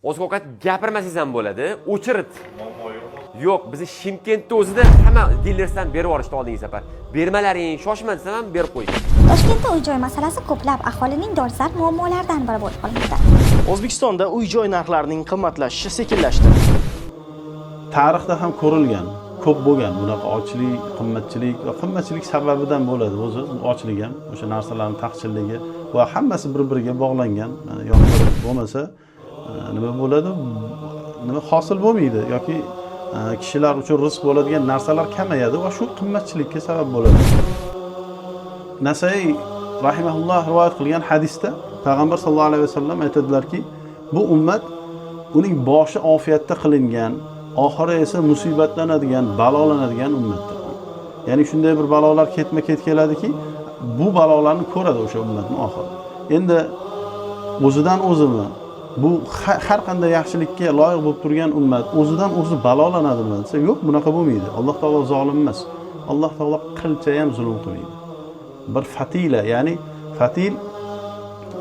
Oziq ovqat gapirmasangiz ham bo'ladi, o'chirit. Yo'q, bizni Shimkentda o'zida hamma dilersdan berib yuborishdi oldingi safar. Bermalaring, shoshma desam ham berib qo'ydi. Toshkentda uy-joy masalasi ko'plab aholining dolzarb muammolaridan biri bo'lib qolmoqda. O'zbekistonda uy-joy narxlarining qimmatlashishi sekinlashdi. Tarixda ham ko'rilgan, ko'p bo'lgan bunaqa ochlik, qimmatchilik va qimmatchilik sababidan bo'ladi o'zi ochlik ham, o'sha narsalarni taqchilligi va hammasi bir biriga bog'langan. Mana yomg'ir bo'lmasa nima bo'ladi? Nima hosil bo'lmaydi yoki kishilar uchun rizq bo'ladigan narsalar kamayadi va shu qimmatchilikka sabab bo'ladi. Nasaiy rahimahulloh rivoyat qilgan hadisda payg'ambar sallallohu alayhi vasallam aytadilarki, bu ummat uning boshi ofiyatda qilingan, oxiri esa musibatlanadigan, balolanadigan ummatdir. Ya'ni shunday bir balolar ketma-ket keladiki, bu balolarni ko'radi o'sha ummatni oxiri. Endi o'zidan o'zimi bu har qanday yaxshilikka loyiq bo'lib turgan ummat o'zidan o'zi balolanadimi desa, yo'q, bunaqa bo'lmaydi. Alloh taolo zolim emas. Alloh taolo qilcha ham zulm qilmaydi. Bir fatila, ya'ni fatil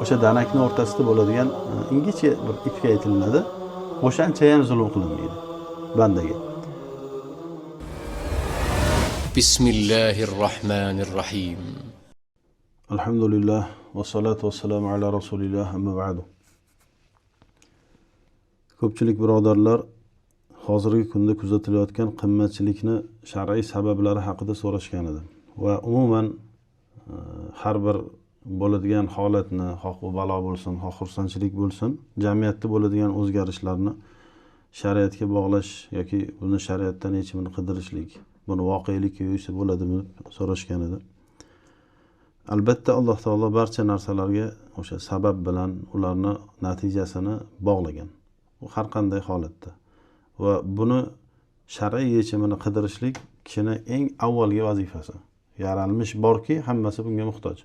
o'sha danakni o'rtasida bo'ladigan ingichka bir ipga aytilinadi. O'shancha ham zulm qilinmaydi bandaga. بسم الله الرحمن الرحيم. Alhamdulillah va salatu vassalamu ala rasulilloh, amma ba'du. Ko'pchilik birodarlar hozirgi kunda kuzatilayotgan qimmatchilikni shar'iy sabablari haqida so'rashgan edi va umuman har bir bo'ladigan holatni, xoh u balo bo'lsin, xoh xursandchilik bo'lsin, jamiyatda bo'ladigan o'zgarishlarni shariatga bog'lash yoki buni shariatdan yechimini qidirishlik, buni voqelikka yo'ysa bo'ladimi deb so'rashgan edi. Albatta, Alloh taolo barcha narsalarga o'sha sabab bilan ularni natijasini bog'lagan. U har qanday holatda. Va buni shar'iy yechimini qidirishlik kishini eng avvalgi vazifasi. Yaralmish borki, hammasi bunga muhtoj.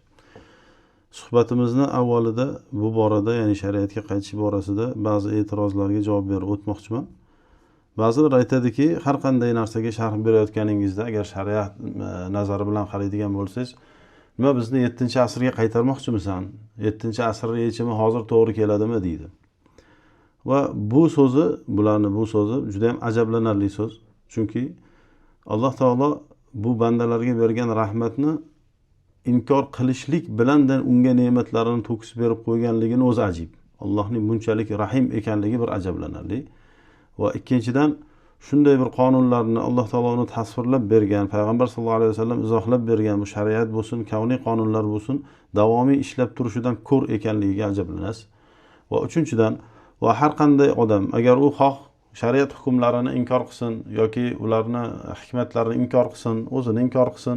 Suhbatimizni avvalida bu borada, ya'ni shariatga qaytish borasida ba'zi e'tirozlarga javob berib o'tmoqchiman. Ba'zilar aytadiki, har qanday narsaga sharh berayotganingizda agar shariat nazari bilan qaraydigan bo'lsangiz, nima bizni 7-asrga qaytarmoqchimisan? 7-asr yechimi hozir to'g'ri keladimi deydi. Va bu so'zi, bularni bu so'zi juda ham ajablanarli so'z. Chunki Alloh taolo bu bandalarga bergan rahmatni inkor qilishlik bilandan unga ne'matlarini to'kisib berib qo'yganligini o'zi ajib. Allohning bunchalik rahim ekanligi bir ajablanarli. Va ikkinchidan, shunday bir qonunlarni Alloh taolo uni tasvirlab bergan, payg'ambar sallallohu alayhi vasallam izohlab bergan, bu shariat bo'lsin, kavniy qonunlar bo'lsin, davomiy ishlab turishidan ko'r ekanligiga ajablanasiz. Va uchinchidan, va har qanday odam agar u xoh shariat hukmlarini inkor qilsin yoki ularni hikmatlarini inkor qilsin, o'zini inkor qilsin,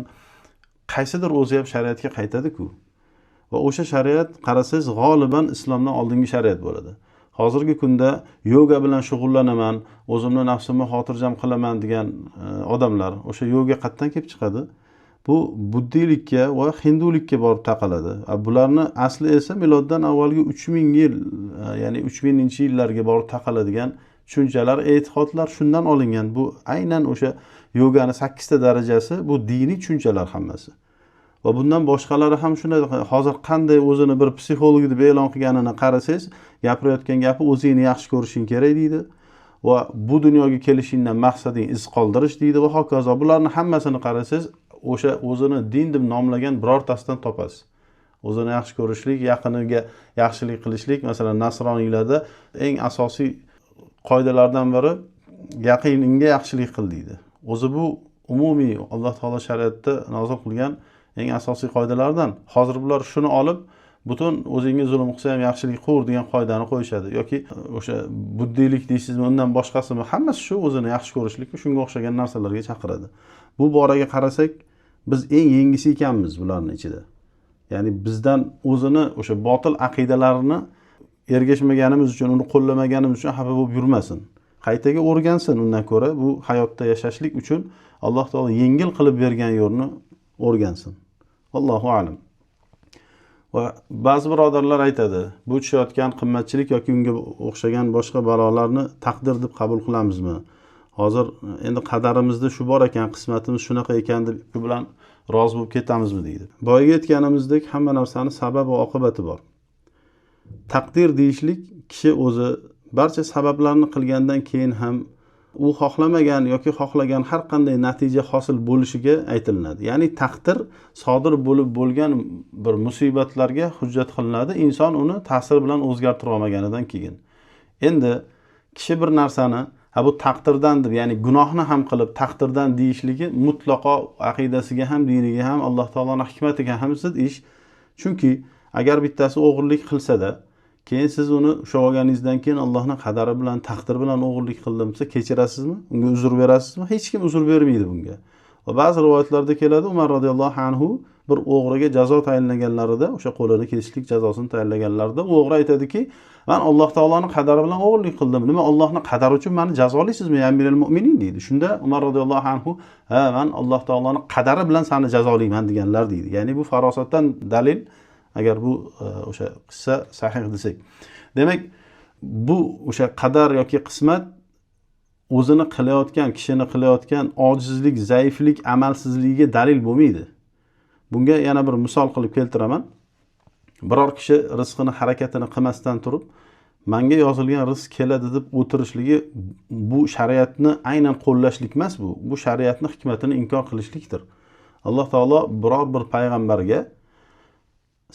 qaysidir o'zi ham shariatga qaytadi-ku. Va o'sha shariat qarasangiz g'oliban islomdan oldingi shariat bo'ladi. Hozirgi kunda yoga bilan shug'ullanaman, o'zimni nafsimni xotirjam qilaman degan odamlar o'sha yoga qayerdan kelib chiqadi? Bu buddiylikka va hindulikka borib taqaladi. Bularni asli esa miloddan avvalgi 3000 yil, ya'ni 3000-yillarga borib taqaladigan tushunchalar, e'tiqodlar shundan olingan. Bu aynan o'sha yogani 8 ta darajasi, bu diniy tushunchalar hammasi. Va bundan boshqalari ham shunday. Hozir qanday o'zini bir psixolog deb e'lon qilganini qarasangiz, gapirayotgan gapi o'zingni yaxshi ko'rishing kerak deydi va bu dunyoga kelishingdan maqsading iz qoldirish deydi va hokazo. Bularni hammasini qarasangiz, o'sha o'zini din deb nomlagan birortasidan topasiz. O'zini yaxshi ko'rishlik, yaqiniga yaxshilik qilishlik, masalan, nasroniylarda eng asosiy qoidalardan biri yaqiningga yaxshilik qil deydi. O'zi bu umumiy Alloh taolo shariatda nozil qilgan eng asosiy qoidalardan. Hozir bular shuni olib, butun o'zingga zulm qilsa ham yaxshilik qil degan qoidani qo'yishadi yoki o'sha buddiylik deysizmi, undan boshqasimi, hammasi shu o'zini yaxshi ko'rishlikka, shunga o'xshagan narsalarga chaqiradi. Bu boraga qarasak, biz eng yengisi ekanmiz bularni ichida. Ya'ni bizdan o'zini o'sha botil aqidalarini ergashmaganimiz uchun, uni qo'llamaganimiz uchun xafa bo'lib yurmasin. Qaytaga o'rgansin, undan ko'ra bu hayotda yashashlik uchun Alloh taolo yengil qilib bergan yo'lni o'rgansin. Allohu a'lam. Va ba'zi birodarlar aytadi, bu tushayotgan qimmatchilik yoki unga o'xshagan boshqa balolarni taqdir deb qabul qilamizmi? Hozir endi qadarimizda shu bor ekan, qismatimiz shunaqa ekan deb shu bilan rozi bo'lib ketamizmi deydi. Boyaga aytganimizdek, hamma narsani sabab va oqibati bor. Taqdir deyishlik kishi o'zi Barcha sabablarni qilgandan keyin ham u xohlamagan yoki xohlagan har qanday natija hosil bo'lishiga aytilinadi. Ya'ni taqdir sodir bo'lib bo'lgan bir musibatlarga hujjat qilinadi, inson uni ta'sir bilan o'zgartira olmaganidan keyin. Endi kishi bir narsani ha bu taqdirdan deb, ya'ni gunohni ham qilib taqdirdan deyishligi mutlaqo aqidasiga ham, diniga ham, Alloh taoloning hikmatiga ham zid ish. Chunki agar bittasi o'g'irlik qilsa-da, keyin siz uni ushlab olganingizdan keyin Allohning qadari bilan, taqdir bilan o'g'irlik qildim desa, kechirasizmi? Unga uzr berasizmi? Hech kim uzr bermaydi bunga. Va ba'zi rivoyatlarda keladi, Umar radhiyallohu anhu bir o'g'riga jazo tayinlaganlarida, o'sha qo'lini kesishlik jazosini tayinlaganlarida o'g'ri aytadiki, "Men Alloh taoloning qadari bilan o'g'irlik qildim. Nima Allohning qadari uchun meni jazolaysizmi, ya amiral mu'minin?" deydi. Shunda Umar radhiyallohu anhu, "Ha, men Alloh taoloning qadari bilan seni jazolayman" deganlar deydi. Ya'ni bu farosatdan dalil, agar bu o'sha qissa sahih desak. Demak, bu o'sha qadar yoki qismat o'zini qilayotgan, kishini qilayotgan ojizlik, zaiflik, amalsizligiga dalil bo'lmaydi. Bunga yana bir misol qilib keltiraman. Biror kishi rizqini, harakatini qilmasdan turib, menga yozilgan rizq keladi deb o'tirishligi bu shariatni aynan qo'llashlik emas bu. Bu shariatni hikmatini inkor qilishlikdir. Alloh taolo biror bir payg'ambarga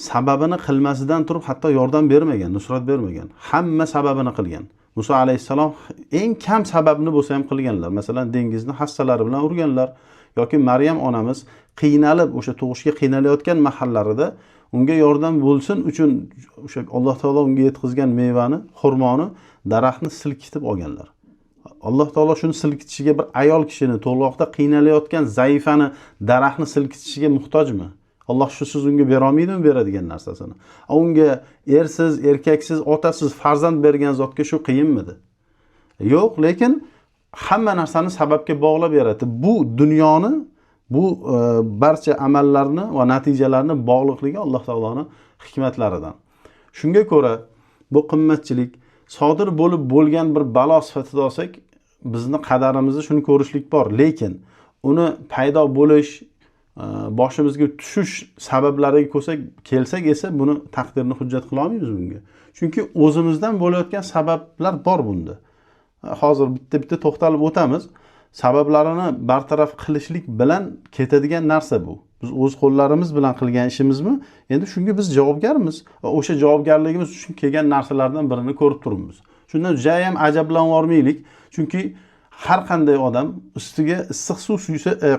sababini qilmasidan turib hatto yordam bermagan, nusrat bermagan. Hamma sababini qilgan. Musa alayhissalom eng kam sababni bo'lsa ham qilganlar. Masalan, dengizni hassalari bilan urganlar yoki Maryam onamiz qiynalib, o'sha tug'ishga qiynalayotgan mahallarida unga yordam bo'lsin uchun o'sha Alloh taolo unga yetkazgan mevani, xurmoni, daraxtni silkitib olganlar. Alloh taolo shuni silkitishiga bir ayol kishini, to'lg'oqda qiynalayotgan zaifani daraxtni silkitishiga muhtojmi? Alloh shusiz unga bera olmaydimi beradigan narsasini? Unga ersiz, erkaksiz, otasiz farzand bergan zotga shu qiyinmidi? Yo'q, lekin hamma narsani sababga bog'lab yaratdi. Bu dunyoni, bu barcha amallarni va natijalarni bog'liqligi Alloh taoloning hikmatlaridan. Shunga ko'ra bu qimmatchilik sodir bo'lib bo'lgan bir balo sifatida olsak, bizni qadarimizda shuni ko'rishlik bor, lekin uni paydo bo'lish, boshimizga tushish sabablariga ko'rsak, kelsak esa buni taqdirni hujjat qila olmaymiz bunga. Chunki o'zimizdan bo'layotgan sabablar bor bunda. Hozir bitta-bitta to'xtalib o'tamiz. Sabablarini bartaraf qilishlik bilan ketadigan narsa bu. Biz o'z qo'llarimiz bilan qilgan ishimizmi? Endi shunga biz javobgarmiz va o'sha javobgarligimiz uchun kelgan narsalardan birini ko'rib turibmiz. Shundan juda ham ajablanib yormaylik, chunki har qanday odam ustiga issiq suv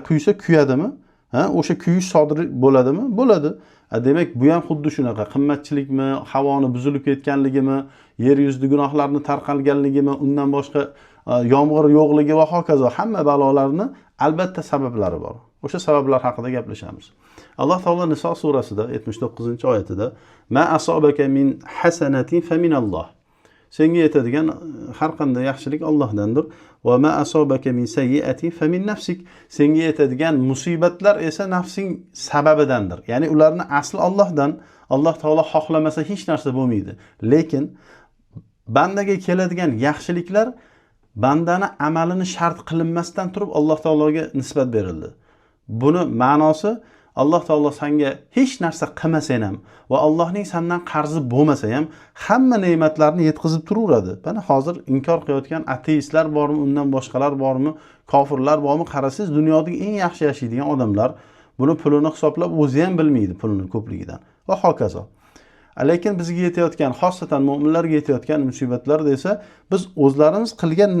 quysa kuyadimi? Ha, o'sha kuyish sodir bo'ladimi? Bo'ladi. Demak, bu ham xuddi shunaqa qimmatchilikmi, havoni buzilib ketganligimi, yer yuzida gunohlarni tarqalganligimi, undan boshqa yomg'ir yo'qligi va hokazo hamma balolarni albatta sabablari bor. O'sha sabablar haqida gaplashamiz. Alloh taolo Niso surasida 79-oyatida ma asobaka min hasanatin fa minalloh. Senga yetadigan har qanday yaxshilik Allohdandir. Va ma asobaka min sayyiatin fa min nafsik. Senga yetadigan musibatlar esa nafsing sababidandir. Ya'ni ularning asli Allohdan. Alloh taolo xohlamasa hech narsa bo'lmaydi. Lekin bandaga keladigan yaxshiliklar bandani amalini shart qilinmasdan turib Alloh taologa nisbat berildi. Buni ma'nosi Alloh taolo senga hech narsa qilmasang ham va Allohning sendan qarzi bo'lmasa ham hamma ne'matlarni yetkazib turaveradi. Mana hozir inkor qilayotgan ateistlar bormi, undan boshqalar bormi, kofirlar bormi, qarasangiz dunyodagi eng yaxshi yashaydigan odamlar buni pulini hisoblab o'zi ham bilmaydi pulini ko'pligidan va hokazo. Lekin bizga yetayotgan, xosatan mo'minlarga yetayotgan musibatlar desa, biz o'zlarimiz qilgan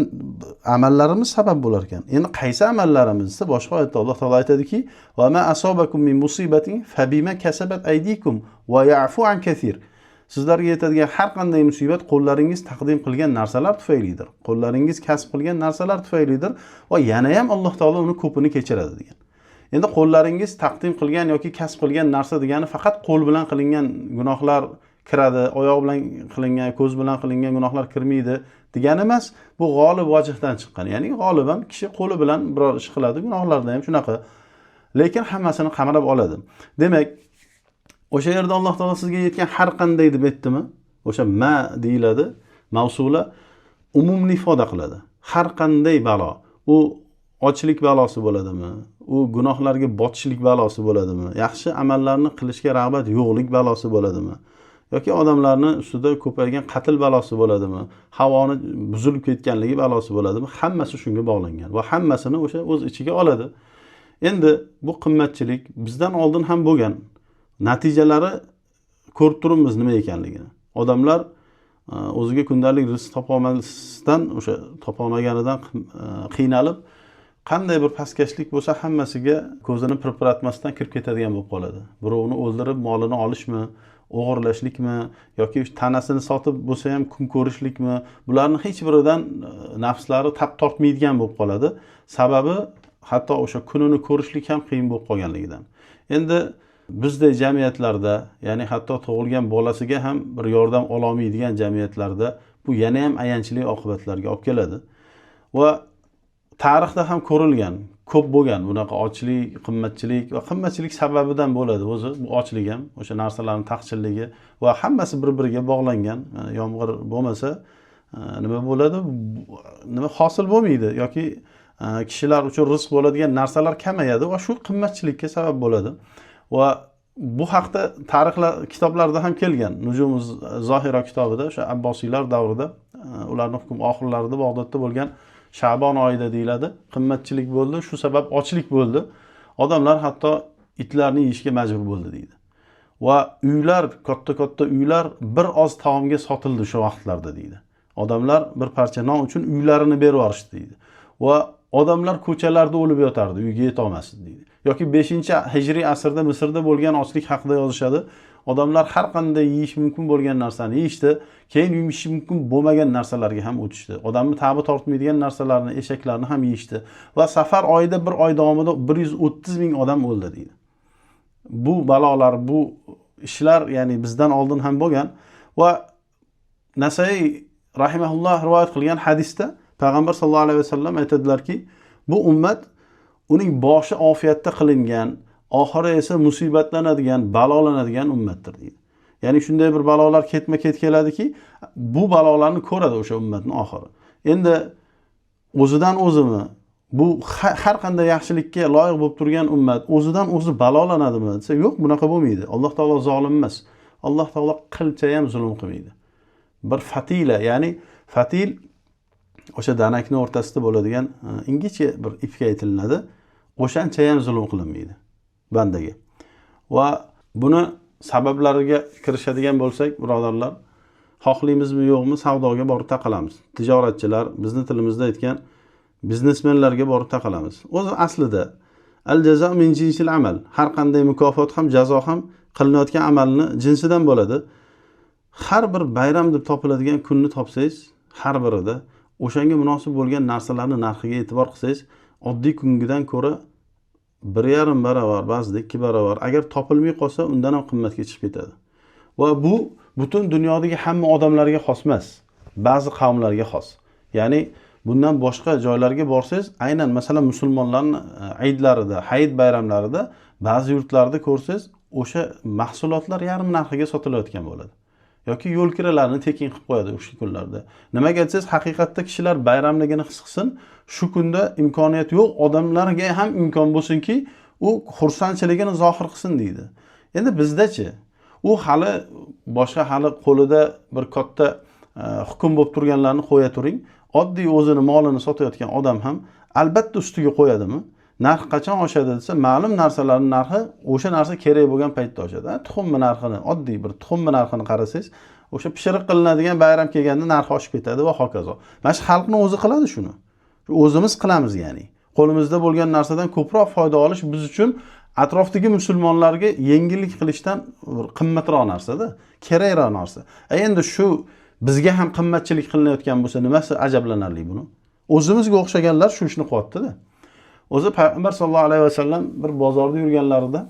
amallarimiz sabab bo'lar ekan. Endi qaysi amallarimiz desa, boshqa oyatda Alloh taolo aytadiki: "Va ma asobakum min musibatin fabima kasabat aydikum va ya'fu an kathir." Sizlarga yetadigan har qanday musibat qo'llaringiz taqdim qilgan narsalar tufaylidir. Qo'llaringiz kasb qilgan narsalar tufaylidir va yana ham Alloh taolo uni ko'pini kechiradi degan. Endi qo'llaringiz taqdim qilgan yoki kasb qilgan narsa degani faqat qo'l bilan qilingan gunohlar kiradi, oyoq bilan qilingan, ko'z bilan qilingan gunohlar kirmaydi degani emas. Bu g'olib vajhdan chiqqan. Ya'ni g'oliban kishi qo'li bilan biror ish qiladi, gunohlarda ham shunaqa. Lekin hammasini qamrab oladi. Demak, o'sha yerda Alloh taolo sizga yetgan har qanday deb aytdimi? O'sha ma deyiladi, mavsula umumni ifoda qiladi. Har qanday balo, u ochlik balosi bo'ladimi? U gunohlarga botishlik balosi bo'ladimi? Yaxshi amallarni qilishga rag'bat yo'qlik balosi bo'ladimi? Yoki odamlarni ustida ko'paygan qatl balosi bo'ladimi, havoni buzilib ketganligi balosi bo'ladimi, hammasi shunga bog'langan va hammasini o'sha o'z ichiga oladi. Endi bu qimmatchilik bizdan oldin ham bo'lgan. Natijalari ko'rib turibmiz nima ekanligini. Odamlar o'ziga kundalik rizq topolmasdan, o'sha topolmaganidan qiynalib, qanday bir pastkashlik bo'lsa hammasiga ko'zini pirpiratmasdan kirib ketadigan bo'lib qoladi. Birovni o'ldirib molini olishmi, o'g'irlashlikmi yoki tanasini sotib bo'lsa ham kun ko'rishlikmi, bularni hech biridan nafslari tap tortmaydigan bo'lib qoladi. Sababi hatto o'sha kunini ko'rishlik ham qiyin bo'lib qolganligidan. Endi bizdek jamiyatlarda, ya'ni hatto tug'ilgan bolasiga ham bir yordam ola olmaydigan jamiyatlarda bu yana ham ayanchli oqibatlarga olib keladi. Va tarixda ham ko'rilgan, ko'p bo'lgan bunaqa ochlik, qimmatchilik va qimmatchilik sababidan bo'ladi o'zi bu ochlik ham, o'sha narsalarning taqchilligi va hammasi bir-biriga bog'langan. Yomg'ir bo'lmasa nima bo'ladi? Nima hosil bo'lmaydi yoki kishilar uchun rizq bo'ladigan narsalar kamayadi va shu qimmatchilikka sabab bo'ladi. Va bu haqda tarixlar kitoblarda ham kelgan. Nujum Zohira kitobida o'sha Abbosiylar davrida, ularning hukm oxirlarida Bag'dodda bo'lgan Shabon oyida deyiladi, qimmatchilik bo'ldi, shu sabab ochlik bo'ldi. Odamlar hatto itlarni yeyishga majbur bo'ldi deydi. Va uylar, katta-katta uylar bir oz taomga sotildi shu vaqtlarda deydi. Odamlar bir parcha non uchun uylarini berib yuborishdi deydi. Va odamlar ko'chalarda o'lib yotardi, uyga yeta olmasdi deydi. Yoki 5-hijriy asrda Misrda bo'lgan ochlik haqida yozishadi. Odamlar har qanday yeyish mumkin bo'lgan narsani yeyishdi, keyin yeyish mumkin bo'lmagan narsalarga ham o'tishdi. Odamni ta'bi tortmaydigan narsalarni, eshaklarni ham yeyishdi. Va safar oyida bir oy davomida 130 ming odam o'ldi deydi. Bu balolar, bu ishlar ya'ni bizdan oldin ham bo'lgan. Va Nasai rahimahulloh rivoyat qilgan hadisda Payg'ambar sallallohu alayhi vasallam aytadilarki, bu ummat uning boshi ofiyatda qilingan, oxiri esa musibatlanadigan, balolanadigan ummatdir deydi. Ya'ni shunday bir balolar ketma-ket keladiki, bu balolarni ko'radi o'sha ummatning oxiri. Endi o'zidan o'zimi bu har qanday yaxshilikka loyiq bo'lib turgan ummat o'zidan o'zi balolanadimi desa, yo'q, bunaqa bo'lmaydi. Alloh taolo zolim emas. Alloh taolo qilcha ham zulm qilmaydi. Bir fatila, ya'ni fatil o'sha danakni o'rtasida bo'ladigan ingichka bir ipga aytilinadi. O'shancha ham zulm qilinmaydi bandaga. Va buni sabablariga kirishadigan bo'lsak, birodarlar, xohlaymizmi yo'qmi, savdoga borib taqalamiz. Tijoratchilar, bizni tilimizda aytgan biznesmenlarga borib taqalamiz. O'zi aslida al jazo min jinsil amal, har qanday mukofot ham, jazo ham qilinayotgan amalni jinsidan bo'ladi. Har bir bayram deb topiladigan kunni topsangiz, har birida o'shanga munosib bo'lgan narsalarni narxiga e'tibor qilsangiz, oddiy kungidan ko'ra 1,5 barobar, ba'zida 2 barobar, agar topilmay qolsa undan ham qimmatga chiqib ketadi. Va bu butun dunyodagi hamma odamlarga xos emas, ba'zi qavmlarga xos. Ya'ni bundan boshqa joylarga borsangiz, aynan masalan musulmonlarning aydlarida, hayit bayramlarida ba'zi yurtlarda ko'rsangiz, o'sha mahsulotlar yarim narxiga sotilayotgan bo'ladi. Yoki yo'l kiralarni tekin qilib qo'yadi o'sha kunlarda. Nimaga desangiz, haqiqatda kishilar bayramligini his qilsin, shu kunda imkoniyat yo'q, odamlarga ham imkon bo'lsinki, u xursandchiligini zohir qilsin deydi. Endi bizdachi, u hali boshqa hali qo'lida bir katta hukm bo'lib turganlarni qo'ya turing, oddiy o'zini molini sotayotgan odam ham albatta ustiga qo'yadimi? Narx qachon oshadi desa, ma'lum narsalarning narxi o'sha narsa kerak bo'lgan paytda oshadi. Tuxumni narxini, oddiy bir tuxumni narxini qarasangiz, o'sha pishiriq qilinadigan bayram kelganda narxi oshib ketadi va hokazo. Mana shu xalqni o'zi qiladi shuni. O'zimiz qilamiz ya'ni. Qo'limizda bo'lgan narsadan ko'proq foyda olish biz uchun atrofdagi musulmonlarga yengillik qilishdan qimmatroq narsada, kerakroq narsa. Endi shu bizga ham qimmatchilik qilinayotgan bo'lsa, nimasi ajablanarli buni? O'zimizga o'xshaganlar shu ishni qilyapti-da. O'zi Payg'ambar sallallohu alayhi vasallam bir bozorda yurganlarida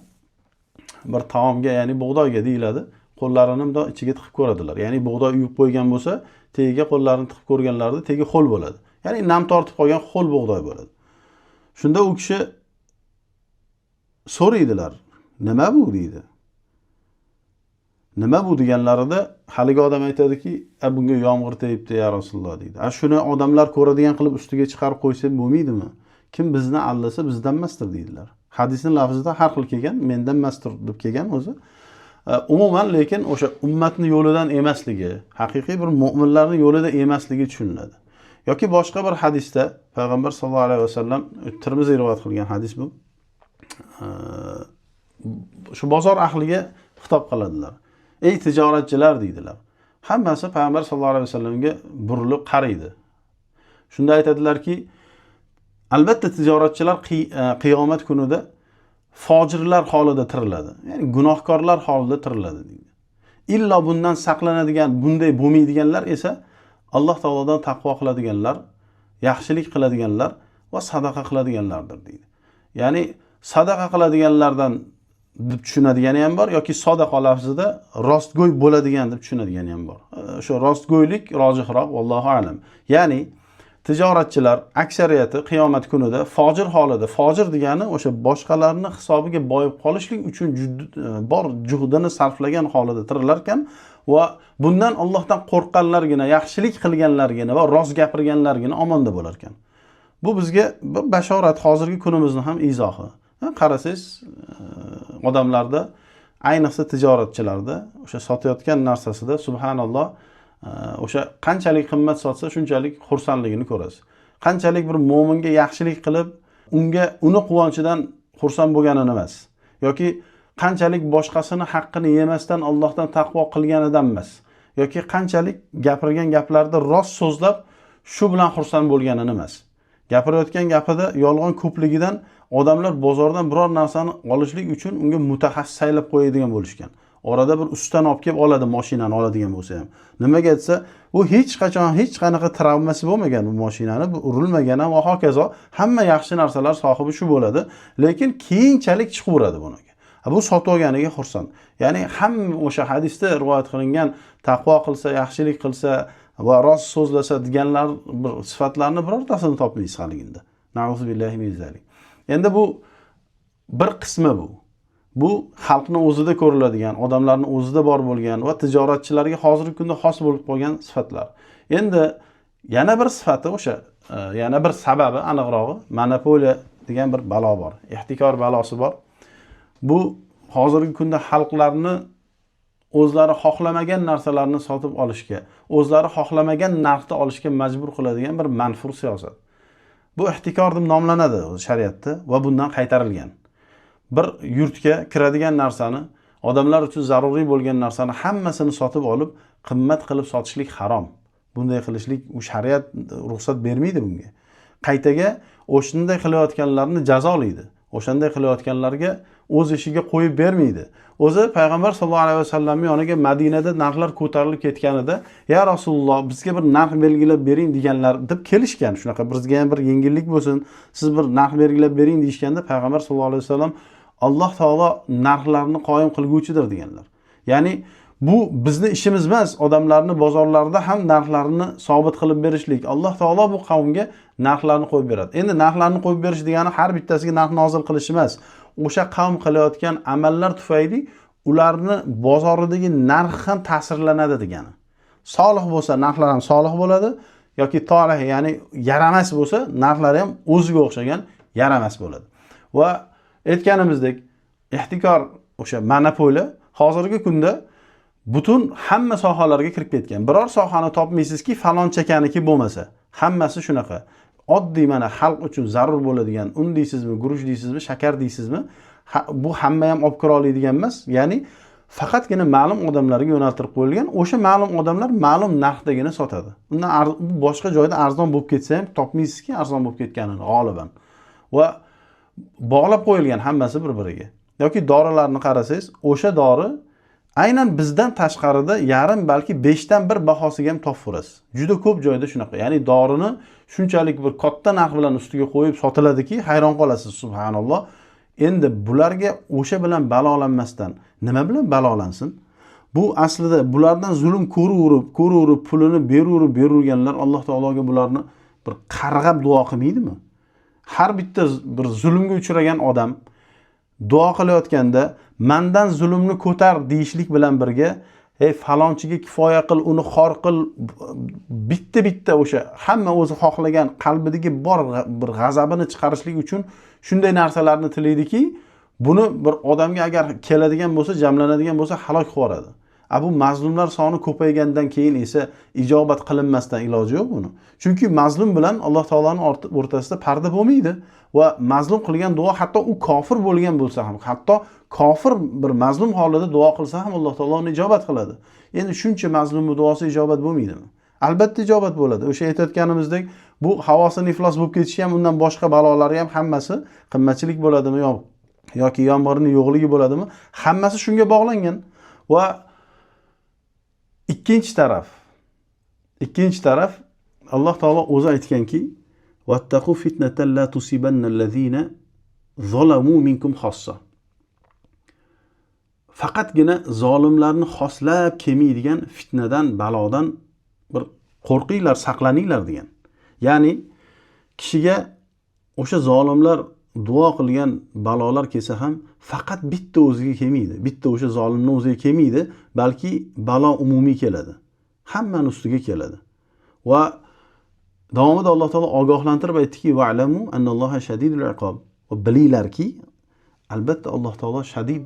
bir taomga, ya'ni bug'doyga deyiladi, qo'llarini bundoq ichiga tiqib ko'radilar. Ya'ni bug'doy uyib qo'ygan bo'lsa, tagiga qo'llarini tiqib ko'rganlarida tagi ho'l bo'ladi. Ya'ni nam tortib qolgan ho'l bug'doy bo'ladi. Shunda u kishi so'raydilar, nima bu deydi. Nima bu deganlarida haligi odam aytadiki, bunga yomg'ir tegibdi ya Rasululloh deydi. Shuni odamlar ko'radigan qilib ustiga chiqarib qo'ysa bo'lmaydimi? Kim bizni aldasa bizdan emasdir deydilar. Hadisning lafzida har xil kelgan, mendan emasdir deb kelgan o'zi. Umuman lekin o'sha ummatni yo'lidan emasligi, haqiqiy bir mo'minlarning yo'lida emasligi tushuniladi. Yoki boshqa bir hadisda payg'ambar sallallohu alayhi vasallam, Termiziy rivoyat qilgan hadis bu. Shu bozor ahliga xitob qiladilar. Ey tijoratchilar deydilar. Hammasi payg'ambar sallallohu alayhi vasallamga burilib qaraydi. Shunda aytadilarki, albatta tijoratchilar qiyomat kunida fojirlar holida tiriladi. Ya'ni gunohkorlar holida tiriladi deydi. Illo bundan saqlanadigan, bunday bo'lmaydiganlar esa Alloh taolodan taqvo qiladiganlar, yaxshilik qiladiganlar va sadaqa qiladiganlardir deydi. Ya'ni sadaqa qiladiganlardan deb tushunadigani ham bor yoki sadaqa lafzida rostgo'y bo'ladigan deb tushunadigani ham bor. O'sha rostgo'ylik rojihroq, vallohu a'lam. Ya'ni tijoratchilar aksariyati qiyomat kunida fojir holida, fojir degani o'sha boshqalarni hisobiga boyib qolishlik uchun bor juhdini sarflagan holida tirilar ekan va bundan Allohdan qo'rqqanlargina, yaxshilik qilganlargina va rost gapirganlargina omonda bo'lar ekan. Bu bizga bir bashorat, hozirgi kunimizni ham izohi. Qarasangiz, odamlarda, ayniqsa tijoratchilarda o'sha sotayotgan narsasida subhanalloh, o'sha qanchalik qimmat sotsa shunchalik xursandligini ko'rasiz. Qanchalik bir mo'minga yaxshilik qilib, unga uni quvonchidan xursand bo'lganini emas, yoki qanchalik boshqasini haqqini yemasdan Allohdan taqvo qilganidan emas, yoki qanchalik gapirgan gaplarida rost so'zlab shu bilan xursand bo'lganini emas. Gapirayotgan gapida yolg'on ko'pligidan odamlar bozordan biror narsani olishlik uchun unga mutaxassis saylab qo'yadigan bo'lishgan. Orada bir ustani olib kelib oladi, mashinani oladigan bo'lsa ham. Nimaga desa, u hech qachon hech qanaqa travmasi bo'lmagan bu mashinani, bu urilmagan ham va hokazo, hamma yaxshi narsalar sohibi shu bo'ladi, lekin keyinchalik chiqaveradi buni. Bu sotib olganiga xursand. Ya'ni hamma o'sha hadisda rivoyat qilingan taqvo qilsa, yaxshilik qilsa va rost so'zlasa deganlar bir sifatlarni birortasini topmaysiz haliginda. Na'uzu billahi min zalik. Endi bu bir qismi bu. Bu xalqni o'zida ko'riladigan, odamlarning o'zida bor bo'lgan va tijoratchilarga hozirgi kunda xos bo'lib qolgan sifatlar. Endi yana bir sifati o'sha, yana bir sababi aniqrog'i monopoliya degan bir balo bor. Ihtikor balosi bor. Bu hozirgi kunda xalqlarni o'zlari xohlamagan narsalarni sotib olishga, o'zlari xohlamagan narxda olishga majbur qiladigan bir manfur siyosat. Bu ihtikor deb nomlanadi shariatda va bundan qaytarilgan. Bir yurtga kiradigan narsani, odamlar uchun zaruriy bo'lgan narsani hammasini sotib olib, qimmat qilib sotishlik harom. Bunday qilishlik u shariat ruxsat bermaydi bunga. Qaytaga o'shanday qilayotganlarni jazolaydi. O'shanday qilayotganlarga o'z ishiga qo'yib bermaydi. O'zi payg'ambar sollallohu alayhi vasallamning yoniga Madinada narxlar ko'tarilib ketganida, "Ya Rasululloh, bizga bir narx belgilab bering" deganlar deb kelishgan. Shunaqa bizga ham bir yengillik bo'lsin, siz bir narx belgilab bering deyishganda payg'ambar sollallohu alayhi vasallam Alloh taolo narxlarni qoyim qilguvchidir deganlar. Ya'ni bu bizni ishimiz emas, odamlarni bozorlarda ham narxlarni sobit qilib berishlik. Alloh taolo bu qavmga narxlarni qo'yib beradi. Endi narxlarni qo'yib berish degani har bittasiga narx nozil qilish emas. O'sha qavm qilayotgan amallar tufayli ularni bozoridagi narx ham ta'sirlanadi degani. Solih bo'lsa narxlar ham solih bo'ladi yoki tolih, ya'ni yaramas bo'lsa narxlari ham o'ziga o'xshagan yaramas bo'ladi. Va aytganimizdek, ihtikor o'sha monopoliya hozirgi kunda butun hamma sohalarga kirib ketgan. Biror sohani topmaysizki falonchakaniki bo'lmasa, hammasi shunaqa. Oddiy mana xalq uchun zarur bo'ladigan un deysizmi, guruch deysizmi, shakar deysizmi, bu hamma ham olib kira oladigan emas. Ya'ni faqatgina ma'lum odamlarga yo'naltirib qo'yilgan, o'sha ma'lum odamlar ma'lum narxdagina sotadi. Undan boshqa joyda arzon bo'lib ketsa ham topmaysizki arzon bo'lib ketganini g'oliban. Va bog'lab qo'yilgan hammasi bir-biriga. Yoki dorilarni qarasangiz, o'sha dori aynan bizdan tashqarida yarim balki 5dan 1 bahosiga ham topib. Juda ko'p joyda shunaqa. Ya'ni dorini shunchalik bir katta narx bilan ustiga qo'yib sotiladiki, hayron qolasiz, subhanalloh. Endi bularga o'sha bilan balolanmasdan nima bilan balolansin? Bu aslida bulardan zulm ko'raverib, pulini beraverib, beraverganlar Alloh taologa bularni bir qarg'ab duo qilmaydimi? Har bitta bir zulmga uchragan odam duo qilayotganda mandan zulmni ko'tar deyishlik bilan birga, ey falonchiga kifoya qil, uni xor qil, bitta-bitta o'sha hamma o'zi xohlagan qalbidagi bor bir g'azabini chiqarishlik uchun shunday narsalarni tilaydiki, Buni bir odamga agar keladigan bo'lsa, jamlanadigan bo'lsa, halok qilib yuboradi. Bu mazlumlar soni ko'paygandan keyin esa ijobat qilinmasdan iloji yo'q buni. Chunki mazlum bilan Alloh taoloning o'rtasida parda bo'lmaydi va mazlum qilgan duo, hatto u kofir bo'lgan bo'lsa ham, hatto kofir bir mazlum holida duo qilsa ham Alloh taolo uni ijobat qiladi. Endi shuncha mazlumning duosi ijobat bo'lmaydimi? Albatta ijobat bo'ladi. O'sha aytayotganimizdek, bu havosini iflos bo'lib ketishi ham, undan boshqa balolari ham hammasi qimmatchilik bo'ladimi yoki yomg'irning yo'qligi bo'ladimi? Hammasi shunga bog'langan. Va ikkinchi taraf Alloh taolo o'zi aytganki, vattaqu fitnatan la tusibanna allazina zalamu minkum xossa. Faqatgina zolimlarni xoslab kelmaydigan fitnadan, balodan bir qo'rqinglar, saqlaninglar degan. Ya'ni kishiga o'sha zolimlar duo qilgan balolar kelsa ham faqat bitta o'ziga kelmaydi. Bitta o'sha zolimning o'ziga kelmaydi, balki balo umumiy keladi. Hammani ustiga keladi. Va davomida Alloh taolo ogohlantirib aytdiki, va'lamu annalloha shadidul iqob. Va bilinglarki, albatta Alloh taolo shadid,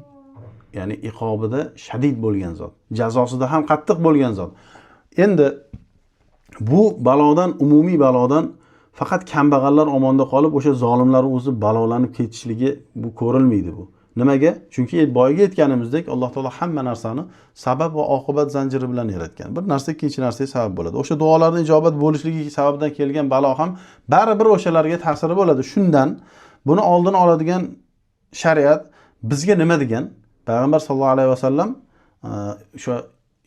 ya'ni iqobida shadid bo'lgan zot, jazosida ham qattiq bo'lgan zot. Endi bu balodan, umumiy balodan faqat kambag'allar omonda qolib, o'sha zolimlar o'zi balolanib ketishligi bu ko'rilmaydi bu. Nimaga? Chunki boyagi aytganimizdek, Alloh taolo hamma narsani sabab va oqibat zanjiri bilan yaratgan. Bir narsa ikkinchi narsaga sabab bo'ladi. O'sha duolarning ijobat bo'lishligi sababidan kelgan balo ham baribir o'shalarga ta'siri bo'ladi. Shundan buni oldini oladigan shariat bizga nima degan? Payg'ambar sollallohu alayhi vasallam o'sha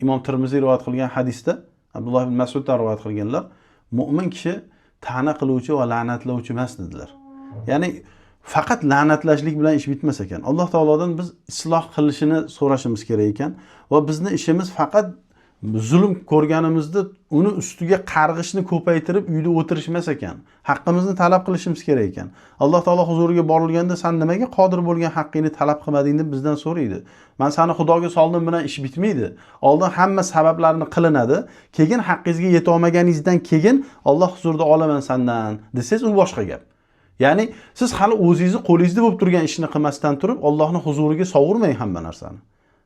Imom Termiziy rivoyat qilgan hadisda, Abdulloh ibn Mas'uddan rivoyat qilganlar, mo'min kishi ta'na qiluvchi va la'natlovchi emas dedilar. Ya'ni faqat la'natlashlik bilan ish bitmas ekan. Alloh taolodan biz isloh qilishini so'rashimiz kerak ekan va bizni ishimiz faqat zulm ko'rganimizda uni ustiga qarg'ishni ko'paytirib uyda o'tirish emas ekan. Haqqimizni talab qilishimiz kerak ekan. Alloh taolo huzuriga borilganda san nimaga qodir bo'lgan haqqingni talab qilmading deb bizdan so'raydi. Men seni Xudoga soldim bilan ish bitmaydi. Oldin hamma sabablarni qilinadi, keyin haqqingizga yeta olmaganingizdan keyin Alloh huzurida olaman sendan desangiz u boshqa gap. Ya'ni siz hali o'zingizni qo'lingizda bo'lib turgan ishni qilmasdan turib Allohning huzuriga sovurmang hamma narsani.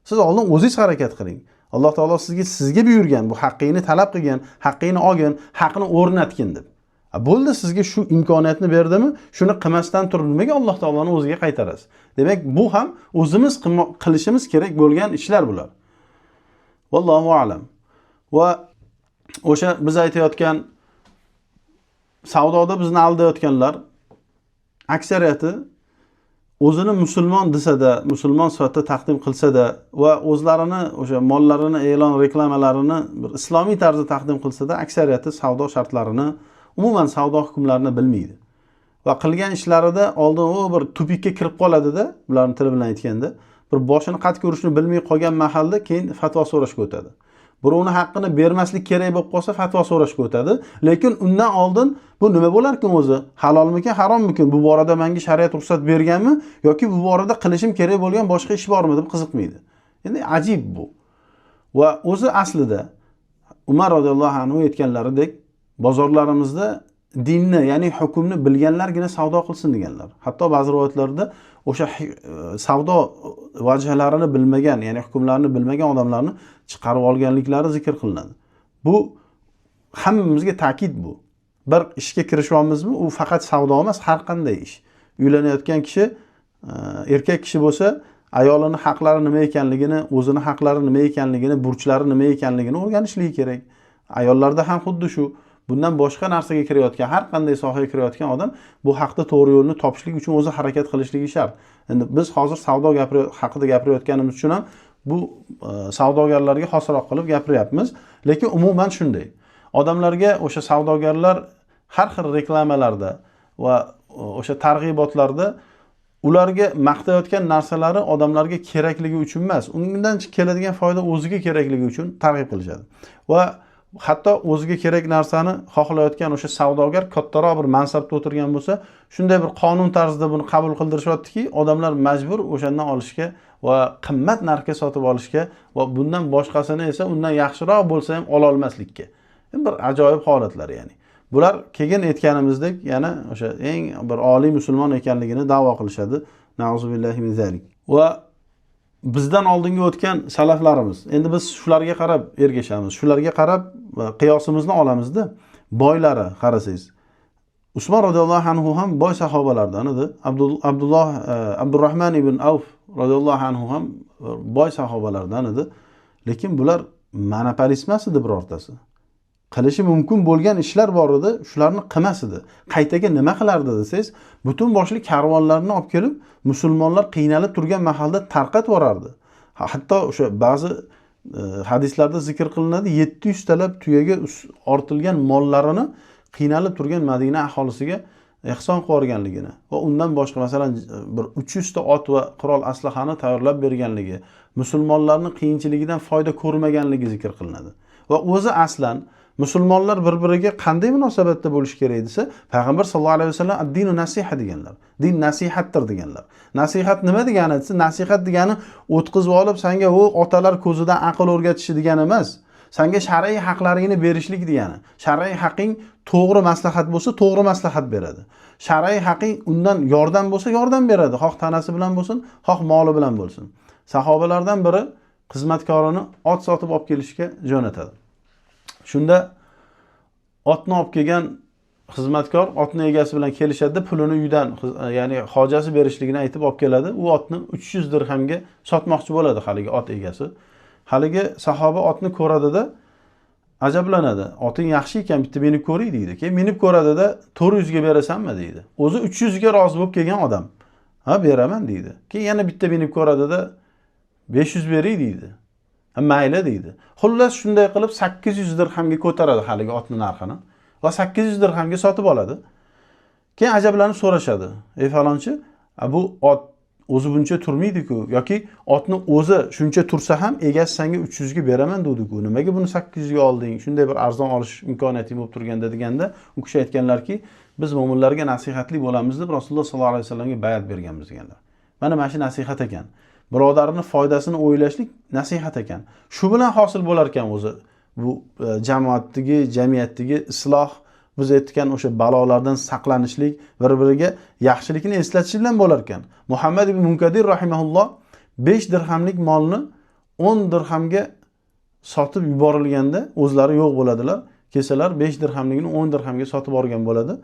Siz oldin o'zingiz harakat qiling. Alloh taolo sizga buyurgan, bu haqqingni talab qilgan, haqqingni olgin, haqni o'rnatgin deb. Bo'ldi, sizga shu imkoniyatni berdimi? Shuni qilmasdan turib nimaga Alloh taoloni o'ziga qaytarasiz? Demak, bu ham o'zimiz qilishimiz kerak bo'lgan ishlar bular. Vallohu a'lam. Va o'sha biz aytayotgan savdoda bizni aldayotganlar aksariyati o'zini musulmon desa-da, musulmon sifatida taqdim qilsa-da va o'zlarini o'sha mollarini e'lon reklamalarini bir islomiy tarzda taqdim qilsa-da, aksariyati savdo shartlarini, umuman savdo hukmlarini bilmaydi. Va qilgan ishlarida oldin u bir tupikka kirib qoladida, ularning tili bilan aytganda, bir boshini qat ko'rishni bilmay qolgan mahalda keyin fatvo so'rashga o'tadi. Birovning haqqini bermaslik kerak bo'lib qolsa fatvo so'rashga o'tadi, lekin undan oldin bu nima bo'larkan o'zi? Halolmikan, harommikan? Bu borada menga shariat ruxsat berganmi yoki bu borada qilishim kerak bo'lgan boshqa ish bormi deb qiziqmaydi. Endi ajib bu. Va o'zi aslida Umar radhiyallohu anhu aytganlaridek, bozorlarimizda dinni, ya'ni hukmni bilganlargina savdo qilsin deganlar. Hatto ba'zi rivoyatlarda o'sha savdo vajhlarini bilmagan, ya'ni hukmlarini bilmagan odamlarni chiqarib olganliklari zikr qilinadi. Bu hammamizga ta'kid bu. Bir ishga kirishyapmizmi, u faqat savdo emas, har qanday ish. Uylanayotgan kishi, erkak kishi bo'lsa, ayolini haqlari nima ekanligini, o'zini haqlari nima ekanligini, burchlari nima ekanligini o'rganishligi kerak. Ayollarda ham xuddi shu. Bundan boshqa narsaga kirayotgan, har qanday sohaga kirayotgan odam bu haqda to'g'ri yo'lni topishlik uchun o'zi harakat qilishligi shart. Endi biz hozir savdo haqida gapirayotganimiz uchun ham bu savdogarlarga xosroq qilib gapiryapmiz, lekin umuman shunday. Odamlarga o'sha savdogarlar har xil reklamalarda va o'sha targ'ibotlarda ularga maqtayotgan narsalari odamlarga kerakligi uchun emas, undan keladigan foyda o'ziga kerakligi uchun targ'ib qilishadi. Va hatto o'ziga kerak narsani xohlayotgan o'sha savdogar kattaroq bir mansabda o'tirgan bo'lsa, shunday bir qonun tarzida buni qabul qildirishyaptiki, odamlar majbur o'shandan olishga va qimmat narxga sotib olishga va bundan boshqasini esa undan yaxshiroq bo'lsa ham ola olmaslikka. Bir ajoyib holatlar ya'ni. Bular keyin aytganimizdek yana o'sha eng bir oliy musulmon ekanligini da'vo qilishadi. Nauzubillahi min zalik. Va bizdan oldingi o'tgan salaflarimiz, endi biz shularga qarab ergashamiz, shularga qarab qiyosimizni olamizda. Boylari qarasangiz, Usmon roziyallohu anhu ham boy sahobalardan edi. Abdulloh Abdurrahman ibn Avf roziyallohu anhu ham boy sahobalardan edi. Lekin bular monopolist emas edi birortasi. Qilishi mumkin bo'lgan ishlar bor edi, shularni qilmas edi. Qaytaga nima qilardi desangiz, butun boshli karvonlarni olib kelib, musulmonlar qiynalib turgan mahalda tarqatib yuborardi. Hatto o'sha ba'zi hadislarda zikr qilinadi, 700 talab tuyaga ortilgan mollarini qiynalib turgan Madina aholisiga ehson qilib yuborganligini va undan boshqa masalan bir 300 ta ot va qurol aslahani tayyorlab berganligi, musulmonlarning qiyinchiligidan foyda ko'rmaganligi zikr qilinadi. Va o'zi aslan musulmonlar bir-biriga qanday munosabatda bo'lish kerak desa, payg'ambar sallallohu alayhi vasallam ad-dinu nasiha deganlar. Din nasihatdir deganlar. Nasihat nima degani desa, nasihat degani o'tqizib olib senga u otalar ko'zidan aql o'rgatishi degani emas. Senga shar'iy haqlaringni berishlik degani. Shar'iy haqing to'g'ri maslahat bo'lsa, to'g'ri maslahat beradi. Shar'iy haqing undan yordam bo'lsa, yordam beradi. Xoh tanasi bilan bo'lsin, xoh moli bilan bo'lsin. Sahobalardan biri xizmatkorini ot sotib olib kelishga jo'natadi. Shunda otni olib kelgan xizmatkor otni egasi bilan kelishadi, pulini uydan, ya'ni hojasi berishligini aytib olib keladi. U otni 300 dirhamga sotmoqchi bo'ladi haligi ot egasi. Haligi sahoba otni ko'radida ajablanadi. Oting yaxshi ekan, bitta minib ko'ray deydi. Keyin minib ko'radida 400 ga berasanmi deydi. O'zi 300 ga rozi bo'lib kelgan odam. Ha, beraman deydi. Keyin yana bitta minib ko'radida 500 beray deydi. Ha, mayli deydi. Xullas shunday qilib 800 dirhamga ko'taradi haligi otning narxini va 800 dirhamga sotib oladi. Keyin ajablanib so'rashadi. Ey falonchi, bu ot o'zi buncha turmaydi-ku yoki otni o'zi shuncha tursa ham egasi senga 300 ga beraman dedi-ku. Nimaga buni 800 ga olding? Shunday bir arzon olish imkoniyating bo'lib turganda deganda, u kishi aytganlarki, biz mo'minlarga nasihatli bo'lamiz deb Rasululloh sollallohu alayhi vasallamga bayat berganmiz deganlar. Mana shu nasihat ekan. Birodarning foydasini o'ylashlik nasihat ekan. Shu bilan hosil bo'lar ekan o'zi bu jamoatdagi, jamiyatdagi isloh, biz aytgan o'sha balolardan saqlanishlik, bir-biriga yaxshilikni eslatish bilan bo'lar ekan. Muhammad ibn Munkadir rahimahulloh 5 dirhamlik molni 10 dirhamga sotib yuborilganda o'zlari yo'q bo'ladilar. Kelsalar 5 dirhamligini 10 dirhamga sotib olgan bo'ladi.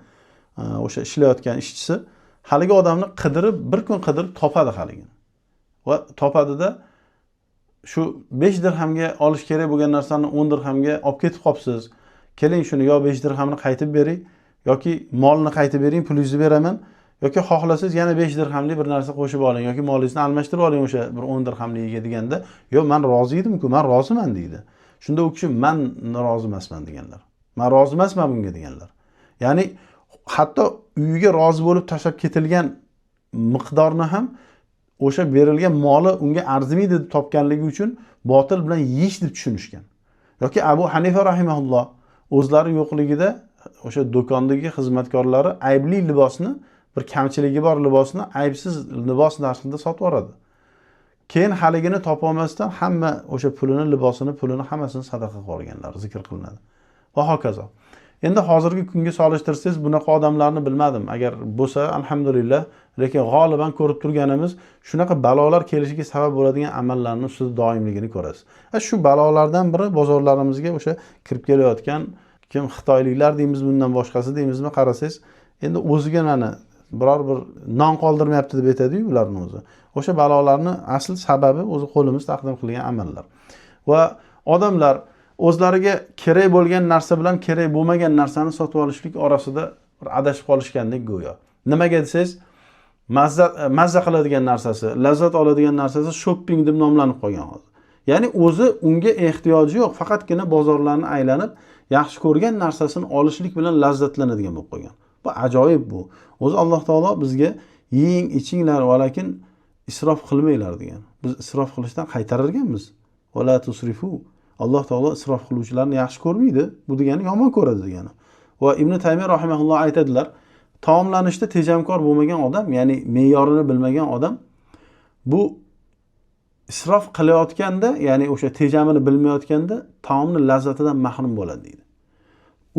O'sha ishlayotgan ishchisi haligi odamni qidirib, bir kun qidirib topadi haligini. Va topadida shu 5 dirhamga olish kerak bo'lgan narsani 10 dirhamga olib ketib qopsiz. Keling shuni yo 5 dirhamni qaytib bering yoki molni qaytib bering, pulingizni beraman, yoki xohlasangiz yana 5 dirhamlik bir narsa qo'shib oling yoki molingizni almashtirib oling o'sha bir 10 dirhamligiga deganda, yo'q, men rozi edim-ku, men roziman deydi. Shunda u kishi men rozi emasman deganlar. Men rozi emasman bunga deganlar. Ya'ni hatto uyiga rozi bo'lib tashlab ketilgan miqdorni ham o'sha berilgan moli unga arzimaydi deb topganligi uchun botil bilan yeyish deb tushunishgan. Yoki Abu Hanifa rahimahulloh o'zlari yo'qligida o'sha do'kondagi xizmatkorlari aybli libosni, bir kamchiligi bor libosni aybsiz libos narxida sotib yuboradi. Keyin haligini topa olmasdan hamma o'sha pulini, libosini, pulini hammasini sadaqa qilib yuborganlar zikr qilinadi. Va hokazo. Endi hozirgi kunga solishtirsangiz bunaqa odamlarni bilmadim. Agar bo'lsa alhamdulillah, lekin g'oliban ko'rib turganimiz shunaqa balolar kelishiga sabab bo'ladigan amallarning ustida doimligini ko'rasiz. Shu balolardan biri bozorlarimizga o'sha kirib kelayotgan kim xitoyliklar deymiz, bundan boshqasi deymizmi, qarasangiz endi o'ziga mana biror bir non qoldirmayapti deb aytadi-yu ularni o'zi. O'sha balolarning asl sababi o'zi qo'limiz taqdim qilgan amallar. Va odamlar o'zlariga kerak bo'lgan narsa bilan kerak bo'lmagan narsani sotib olishlik orasida bir adashib qolishgandek go'yo. Nimaga desangiz, mazza qiladigan narsasi, lazzat oladigan narsasi shopping deb nomlanib qolgan hozir. Ya'ni o'zi unga ehtiyoji yo'q, faqatgina bozorlarni aylanib, yaxshi ko'rgan narsasini olishlik bilan lazzatlanadigan bo'lib qolgan. Bu ajoyib bu. O'zi Alloh taolo bizga yeng, ichinglar, va lekin isrof qilmanglar degan. Biz isrof qilishdan qaytarilganmiz. Va la tusrifu. Alloh taolo isrof qiluvchilarni yaxshi ko'rmaydi. Bu degani yomon ko'radi degani. Va Ibn Taymiya rahimahulloh aytadilar, taomlanishda tejamkor bo'lmagan odam, ya'ni me'yorini bilmagan odam bu isrof qilayotganda, ya'ni o'sha tejamini bilmayotganda taomning lazzatidan mahrum bo'ladi deydi.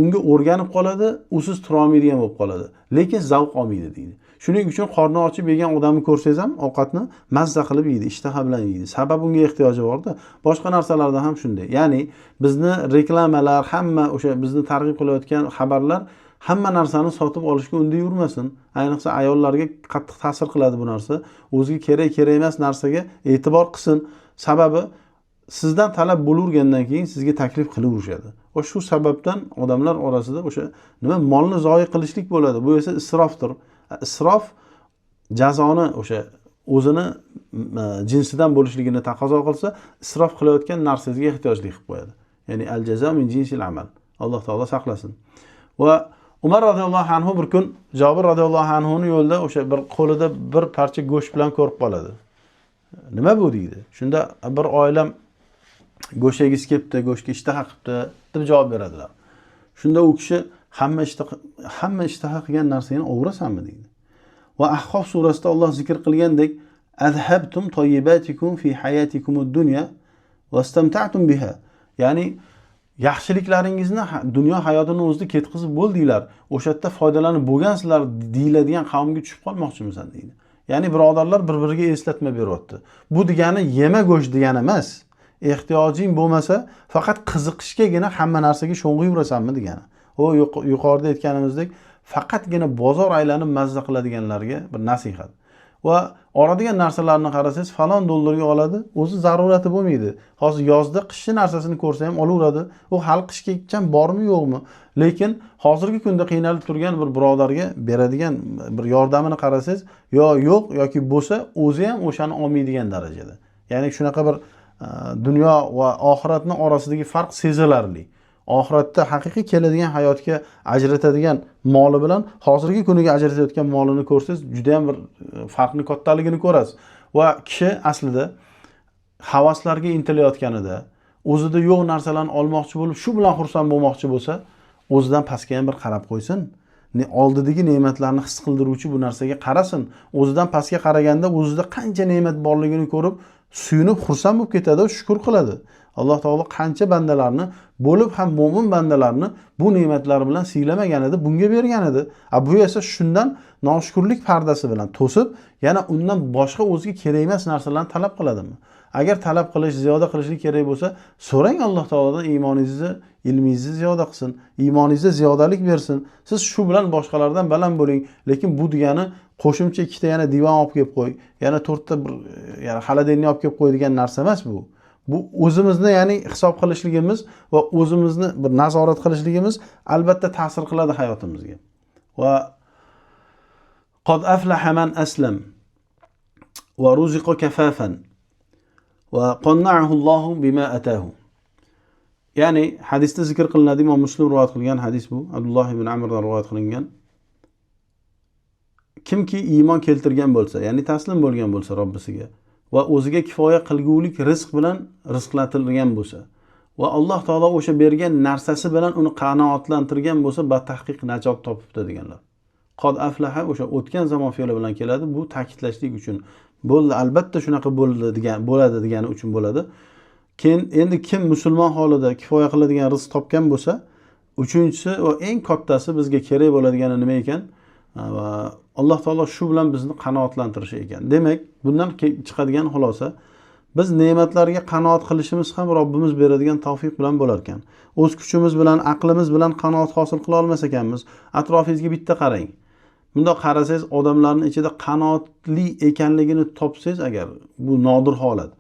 Unga o'rganib qoladi, usiz turolmaydigan bo'lib qoladi. Lekin zavq olmaydi deydi. Shuning uchun qorni ochib yegan odamni ko'rsangiz ham ovqatni mazza qilib yeydi, ishtaha bilan yeydi. Sabab unga ehtiyoji borda. Boshqa narsalarda ham shunday. Ya'ni bizni reklamalar, hamma o'sha bizni targ'ib qilayotgan xabarlar hamma narsani sotib olishga undayvermasin. Ayniqsa ayollarga qattiq ta'sir qiladi bu narsa. O'ziga kerak, kerak emas narsaga e'tibor qilsin. Sababi sizdan talab bo'lavergandan keyin sizga taklif qilaverishadi. Va shu sababdan odamlar orasida o'sha nima molni zoyi qilishlik bo'ladi. Bu esa isrofdir. Isrof jazoni o'sha o'zini jinsidan bo'lishligini taqozo qilsa, isrof qilayotgan narsangizga ehtiyojli qilib qo'yadi. Ya'ni al jazo min jinsil amal. Alloh taolo saqlasin. Va Umar radhiyallohu anhu bir kun Jobir radhiyallohu anhu ni yo'lda o'sha bir qo'lida bir parcha go'sht bilan ko'rib qoladi. Nima bu deydi. Shunda bir oilam go'sht yegisi kelibdi, go'shtga ishtaha qilibdi deb javob beradilar. Shunda u kishi hamma ishtaha qilgan narsani ovrasanmi deydi. Va Ahqof surasida Alloh zikr qilgandek, azhabtum tayyibatikum fi hayatikumud dunya vastamta'tum biha. Ya'ni yaxshiliklaringizni dunyo hayotini o'zida ketkizib bo'ldinglar, o'sha yerda foydalanib bo'lgansizlar deyiladigan qavmga tushib qolmoqchimisan deydi. Ya'ni birodarlar bir-biriga eslatma beryapti. Bu degani yema go'sht degani emas. Ehtiyojing bo'lmasa faqat qiziqishgagina hamma narsaga sho'ng'iyverasanmi degani. O yuqorida aytganimizdek faqatgina bozor aylanib mazza qiladiganlarga bir nasihat. Va oladigan narsalarni qarasangiz falon dollarga oladi, o'zi zarurati bo'lmaydi. Hozir yozda qishni narsasini ko'rsa ham olaveradi. U hali qishgacha bormi yo'qmi? Lekin hozirgi kunda qiynalib turgan bir birodarga beradigan bir yordamini qarasangiz, yo yo'q yoki bo'lsa o'zi ham o'shani olmaydigan darajada. Ya'ni shunaqa bir dunyo va oxiratning orasidagi farq sezilarli. Oxiratda haqiqiy keladigan hayotga ajratadigan moli bilan hozirgi kuniga ajratayotgan molini ko'rsangiz juda ham bir farqni kattaligini ko'rasiz. Va kishi aslida havaslarga intilayotganida, o'zida yo'q narsalarni olmoqchi bo'lib, shu bilan xursand bo'lmoqchi bo'lsa, o'zidan pastga ham bir qarab qo'ysin. Oldidagi ne'matlarni his qildiruvchi bu narsaga qarasin. O'zidan pastga qaraganda o'zida qancha ne'mat borligini ko'rib, suyunib xursand bo'lib ketadi, shukr qiladi. Alloh taolo qancha bandalarni bo'lib ham mo'min bandalarni bu ne'matlar bilan siylamagan edi, bunga bergan edi. Bu esa shundan noshukrlik pardasi bilan to'sib, yana undan boshqa o'ziga kerak emas narsalarni talab qiladimi? Agar talab qilish, ziyoda qilishlik kerak bo'lsa, so'rang Alloh taolodan iymoningizni, ilmingizni ziyoda qilsin, iymoningizda ziyodalik bersin. Siz shu bilan boshqalardan baland bo'ling, lekin bu degani qo'shimcha ikkita yana divan olib kelib qo'y, yana to'rtta bir yana xolodilnik olib kelib qo'y degan narsa emas bu. Bu o'zimizni ya'ni hisob qilishligimiz va o'zimizni bir nazorat qilishligimiz albatta ta'sir qiladi hayotimizga. Va qad aflaha man aslam va ruziqa kafafan va qanna'ahu Allohu bima atahu. Ya'ni hadisda zikr qilinadi, Imom Muslim rivoyat qilgan hadis bu, Abdulloh ibn Amrdan rivoyat qilingan. Kimki iymon keltirgan bo'lsa, ya'ni taslim bo'lgan bo'lsa Robbisiga va o'ziga kifoya qilgulik rizq bilan rizqlantirilgan bo'lsa va Alloh taolo o'sha bergan narsasi bilan uni qanoatlantirgan bo'lsa, batahqiq najot topibdi deganlar. Qad aflaha o'sha o'tgan zamon fe'li bilan keladi, bu ta'kidlashlik uchun bo'ldi, albatta shunaqa bo'ldi degan bo'ladi degani uchun bo'ladi. Keyin endi kim musulmon holida kifoya qiladigan rizq topgan bo'lsa, uchinchisi va eng kattasi bizga kerak bo'ladigani nima ekan? Va Alloh taolo shu bilan bizni qanoatlantirishi ekan. Demak, bundan chiqadigan xulosa, biz ne'matlarga qanoat qilishimiz ham Robbimiz beradigan tavfiq bilan bo'lar ekan. O'z kuchimiz bilan, aqlimiz bilan qanoat hosil qila olmas ekanmiz. Atrofingizga bitta qarang. Bundoq qarasangiz, odamlarning ichida qanoatli ekanligini topsangiz agar, bu nodir holat.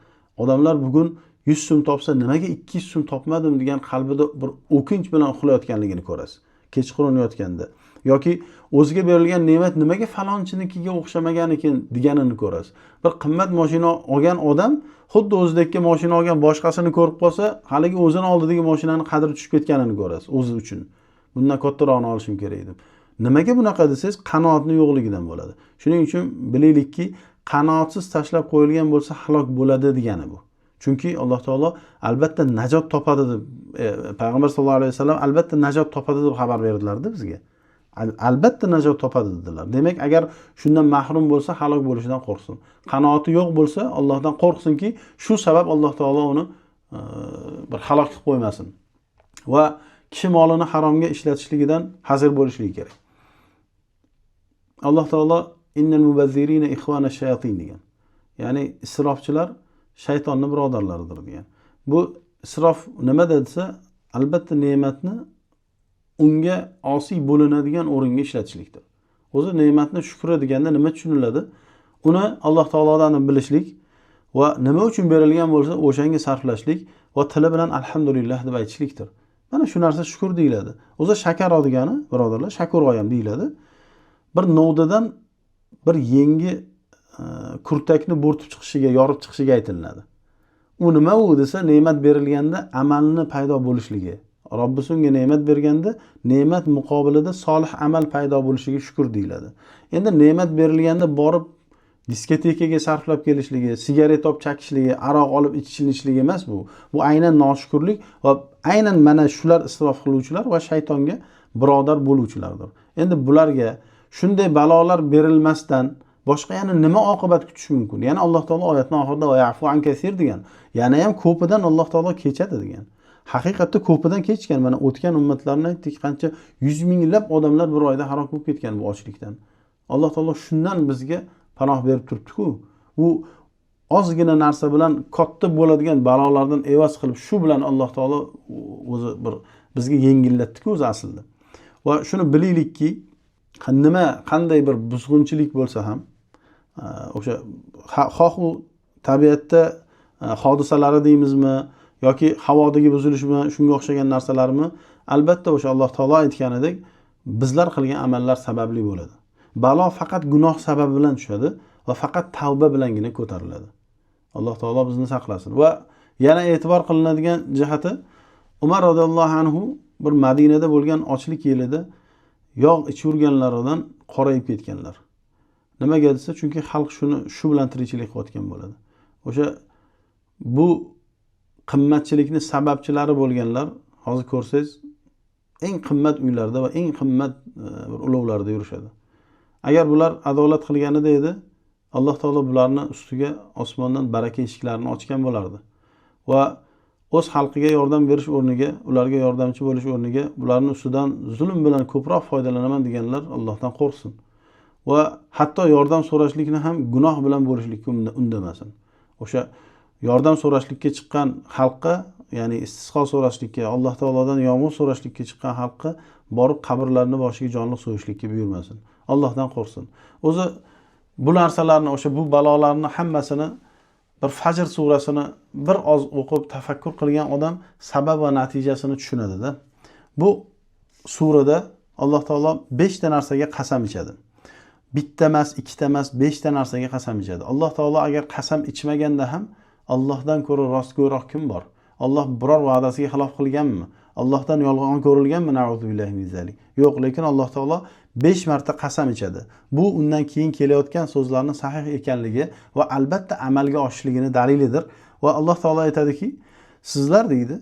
Odamlar bugun 100 so'm topsa, nimaga 200 so'm topmadim degan qalbida bir o'kinch bilan uxlayotganligini ko'rasiz. Kechqurun yotganda yoki o'ziga berilgan ne'mat nimaga falonchinikiga o'xshamagan ekan deganini ko'rasiz. Bir qimmat mashina olgan odam xuddi o'zidagi mashina olgan boshqasini ko'rib qolsa, haligi o'zini oldidagi mashinani qadri tushib ketganini ko'rasiz o'zi uchun. Bundan kattaroqni olishim kerak deb. Nimaga bunaqa desangiz, qanoatning yo'qligidan bo'ladi. Shuning uchun bilaylikki, qanoatsiz tashlab qo'yilgan bo'lsa halok bo'ladi degani bu. Chunki Alloh taolo albatta najot topadi deb, payg'ambar sollallohu alayhi vasallam albatta najot topadi deb xabar berdilar-da bizga. Albatta najot topadi dedilar. Demak, agar shundan mahrum bo'lsa, halok bo'lishidan qo'rqsin. Qanoati yo'q bo'lsa, Allohdan qo'rqsinki, shu sabab Alloh taolo uni bir halok qilib qo'ymasin. Va Kishi molini haromga ishlatishligidan hazir bo'lishligi kerak. Alloh taolo innal mubazzirina ixvana shayatin degan. Ya'ni isrofchilar shaytonning birodarlaridir degan. Bu isrof nimada desa, albatta ne'matni unga osiy bo'linadigan o'ringa ishlatishlikdir. O'zi ne'matni shukri deganda nima tushuniladi? Uni Alloh taolodan bilishlik va nima uchun berilgan bo'lsa o'shanga sarflashlik va tili bilan alhamdulillah deb aytishlikdir. Mana shu narsa shukr deyiladi. O'zi shakaro degani, birodarlar, shakuro ham deyiladi. Bir novdadan bir yangi kurtakni bo'rtib chiqishiga, yorib chiqishiga aytiladi. U nima u desa, ne'mat berilganda amalni paydo bo'lishligi. Robbisi unga ne'mat berganda ne'mat muqobilida solih amal paydo bo'lishiga shukr deyiladi. Endi ne'mat berilganda borib diskotekaga sarflab kelishligi, sigaret olib chakishligi, aroq olib ichishligi emas bu. Bu aynan noshukrlik va aynan mana shular isrof qiluvchilar va shaytonga birodar bo'luvchilardir. Endi bularga shunday balolar berilmasdan boshqa yana nima oqibat kutish mumkin? Yana Alloh taolo oyatning oxirida va ya'fu an kasir degan. Yana ham ko'pidan Alloh taolo kechadi degan. Haqiqatda ko'pidan kechgan. Mana o'tgan ummatlarni aytdik, qancha 100 minglab odamlar bir oyda halok bo'lib ketgan bu ochlikdan. Alloh taolo shundan bizga panoh berib turibdi-ku. Bu ozgina narsa bilan katta bo'ladigan balolardan evaz qilib, shu bilan Alloh taolo o'zi bir bizga yengillatdi-ku o'zi aslida. Va shuni bilaylikki, nima qanday bir buzg'unchilik bo'lsa ham, o'sha xoh u tabiatda hodisalari deymizmi yoki havodagi buzilishmi, shunga o'xshagan narsalarmi, albatta o'sha Alloh taolo aytganidek bizlar qilgan amallar sababli bo'ladi. Balo faqat gunoh sababi bilan tushadi va faqat tavba bilangina ko'tariladi. Alloh taolo bizni saqlasin. Va yana e'tibor qilinadigan jihati, Umar radhiyallohu anhu bir Madinada bo'lgan ochlik yilida yog' ichirganlaridan qorayib ketganlar. Nimaga desa, chunki xalq shuni shu bilan tirikchilik qilayotgan bo'ladi. O'sha bu qimmatchilikni sababchilari bo'lganlar hozir ko'rsangiz eng qimmat uylarda va eng qimmat bir ulovlarda yurishadi. Agar bular adolat qilganida edi, Alloh taolo bularni ustiga osmondan baraka eshiklarini ochgan bo'lardi. Va o'z xalqiga yordam berish o'rniga, ularga yordamchi bo'lish o'rniga bularni ustidan zulm bilan ko'proq foydalanaman deganlar Allohdan qo'rqsin. Va hatto yordam so'rashlikni ham gunoh bilan bo'lishlikka undamasin. O'sha yordam so'rashlikka chiqqan xalqqa, ya'ni istisqo so'rashlikka, Alloh taolodan yomg'ir so'rashlikka chiqqan xalqqa borib qabrlarni boshiga jonliq so'yishlikka buyurmasin. Allohdan qo'rqsin. O'zi bu narsalarni, o'sha bu balolarni hammasini bir Fajr surasini bir oz o'qib tafakkur qilgan odam sabab va natijasini tushunadi-da. Bu surada Alloh taolo 5 ta narsaga qasam ichadi. Bitta emas, ikkita emas, 5 ta narsaga qasam ichadi. Alloh taolo agar qasam ichmaganda ham Allohdan ko'ra rostgo'yroq kim bor? Alloh biror va'dasiga xilof qilganmi? Allohdan yolg'on ko'rilganmi? Na'udzu billahi min zalik. Yo'q, lekin Alloh taolo 5 marta qasam ichadi. Bu undan keyin kelayotgan so'zlarning sahih ekanligi va albatta amalga oshishligini dalilidir. Va Alloh taolo aytadiki, sizlar deydi,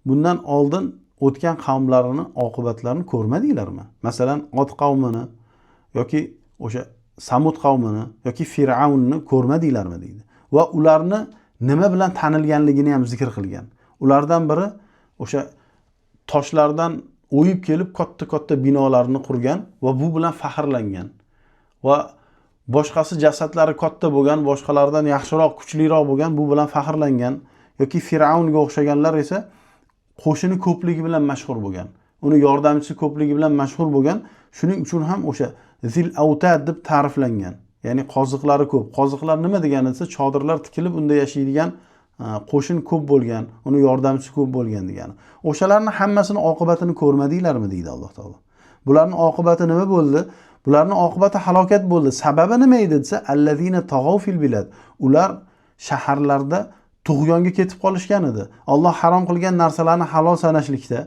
bundan oldin o'tgan qavmlarning oqibatlarini ko'rmadinglarmi? Masalan, Od qavmini yoki o'sha Samud qavmini yoki Fir'avnni ko'rmadinglarmi deydi. Va ularni nima bilan tanilganligini ham zikr qilgan. Ulardan biri o'sha toshlardan o'yib kelib katta-katta binolarni qurgan va bu bilan faxrlangan. Va boshqasi jasadlari katta bo'lgan, boshqalardan yaxshiroq, kuchliroq bo'lgan, bu bilan faxrlangan. Yoki Fir'avnga o'xshaganlar esa qo'shini ko'pligi bilan mashhur bo'lgan. Uni yordamchisi ko'pligi bilan mashhur bo'lgan. Shuning uchun ham o'sha Zil Avtad deb ta'riflangan. Ya'ni qoziqlari ko'p. Qoziqlar nima degani desa, chodirlar tikilib unda yashaydigan qo'shin ko'p bo'lgan, uni yordamchisi ko'p bo'lgan degani. O'shalarning hammasini oqibatini ko'rmadinglarmi deydi Alloh taolo. Bularning oqibati nima bo'ldi? Bularning oqibati halokat bo'ldi. Sababi nima edi desa, allazina tag'aw fil bilad. Ular shaharlarda tug'yonga ketib qolishgan edi. Alloh harom qilgan narsalarni halol sanashlikda,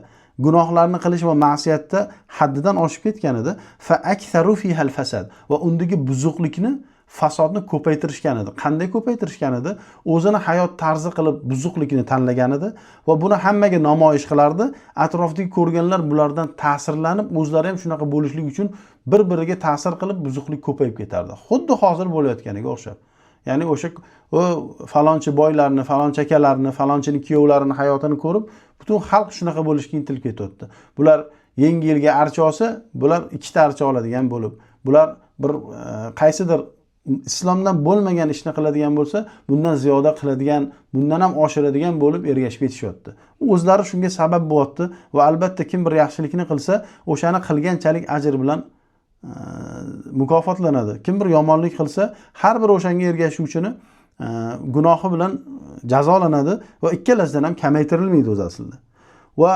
gunohlarni qilish va ma'siyatda haddidan oshib ketgan edi. Fa aktharu fihal fasad. Va undagi buzuqlikni, fasodni ko'paytirishgan edi. Qanday ko'paytirishgan edi? O'zini hayot tarzi qilib buzuqlikni tanlagan edi va buni hammaga namoyish qilardi. Atrofdagi ko'rganlar bulardan ta'sirlanib, o'zlari ham shunaqa bo'lishlik uchun bir-biriga ta'sir qilib buzuqlik ko'payib ketardi. Xuddi hozir bo'layotganiga o'xshab. Ya'ni o'sha u falonchi boylarni, falonchi akalarni, falonchini kuyovlarini hayotini ko'rib, butun xalq shunaqa bo'lishga intilib ketyapti. Bular yangi yilga archa olsa, bular ikkita archa oladigan bo'lib, bular bir qaysidir islomdan bo'lmagan ishni qiladigan bo'lsa, bundan ziyoda qiladigan, bundan ham oshiradigan bo'lib ergashib ketishyapti. O'zlari shunga sabab bo'lyapti va albatta kim bir yaxshilikni qilsa, o'shani qilganchalik ajr bilan mukofotlanadi. Kim bir yomonlik qilsa, har bir o'shanga ergashuvchini gunohi bilan jazolanadi va ikkalasidan ham kamaytirilmaydi o'zi aslida. Va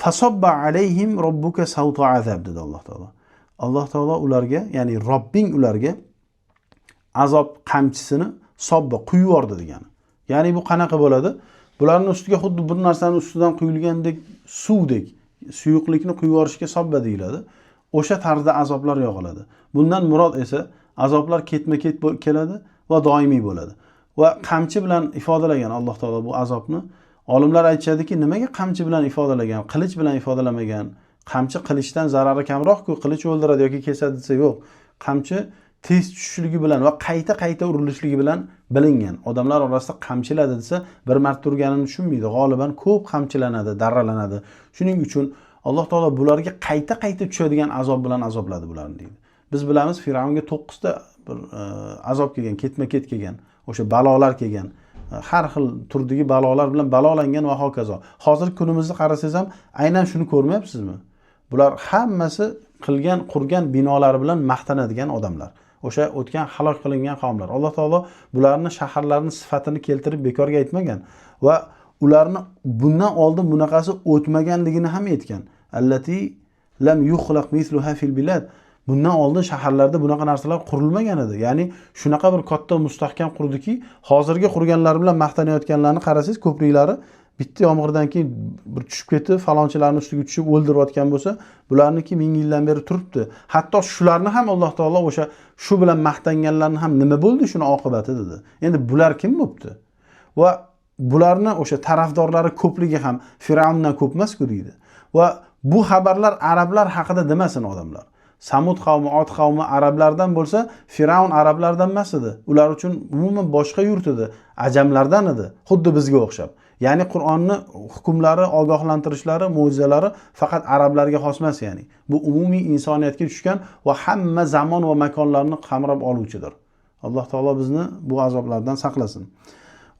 fasobba alayhim robbuka sawta azab dedi Alloh taolo. Alloh taolo ularga, ya'ni Robbing ularga azob qamchisini sobba quyib yubordi degani. Ya'ni bu qanaqa bo'ladi? Bularning ustiga xuddi bir narsani ustidan quyilgandek suvdek suyuqlikni quyib yuborishga sobba deyiladi. O'sha tarzda azoblar yog'iladi. Bundan murod esa azoblar ketma-ket keladi va doimiy bo'ladi. Va qamchi bilan ifodalagan Alloh taolo bu azobni. Olimlar aytishadiki, nimaga qamchi bilan ifodalagan, qilich bilan ifodalamagan? Qamchi qilichdan zarari kamroq-ku, qilich o'ldiradi yoki kesadi desa, yo'q. Qamchi tez tushishligi bilan va qayta-qayta urilishligi bilan bilingan. Odamlar orasida qamchiladi desa, bir marta urganini tushunmaydi. G'oliban ko'p qamchilanadi, darralanadi. Shuning uchun Alloh taolo bularga qayta-qayta tushadigan azob bilan azobladi bularni deydi. Biz bilamiz, Fir'avnga 9 ta bir azob kelgan, ketma-ket kelgan, o'sha balolar kelgan. Har xil turdagi balolar bilan balolangan va hokazo. Hozirgi kunimizda qarasangiz ham aynan shuni ko'rmayapsizmi? Bular hammasi qilgan, qurgan binolari bilan maqtanadigan odamlar. O'sha o'tgan halok qilingan qavmlar. Alloh taolo bularni shaharlarning sifatini keltirib bekorga aytmagan va ularni bundan oldin bunaqasi o'tmaganligini ham aytgan. Allati lam yuxlaq misluha fil bilad. Bundan oldin shaharlarda bunaqa narsalar qurilmagan edi. Ya'ni shunaqa bir katta mustahkam qurdiki, hozirgi qurganlar bilan maqtanayotganlarni qarasangiz, ko'priklari bitta yomg'irdan keyin bir tushib ketib, falonchilarning ustiga tushib o'ldirayotgan bo'lsa, bularniki ming yildan beri turibdi. Hatto shularni ham Alloh taolo o'sha shu bilan maqtanganlarni ham nima bo'ldi shuni oqibati dedi. Endi bular kim bo'pti? Va bularni o'sha tarafdorlari ko'pligi ham Fir'avndan ko'p emas-ku deydi. Va bu xabarlar arablar haqida demasin odamlar. Samud qavmi, Ot qavmi arablardan bo'lsa, Fir'avn arablardan emas edi. Ular uchun umuman boshqa yurt edi, ajamlardan edi, xuddi bizga o'xshab. Ya'ni Qur'onni hukmlari, ogohlantirishlari, mo'jizalari faqat arablarga xos emas, ya'ni bu umumiy insoniyatga tushgan va hamma zamon va makonlarni qamrab oluvchidir. Alloh taolo bizni bu azoblardan saqlasin.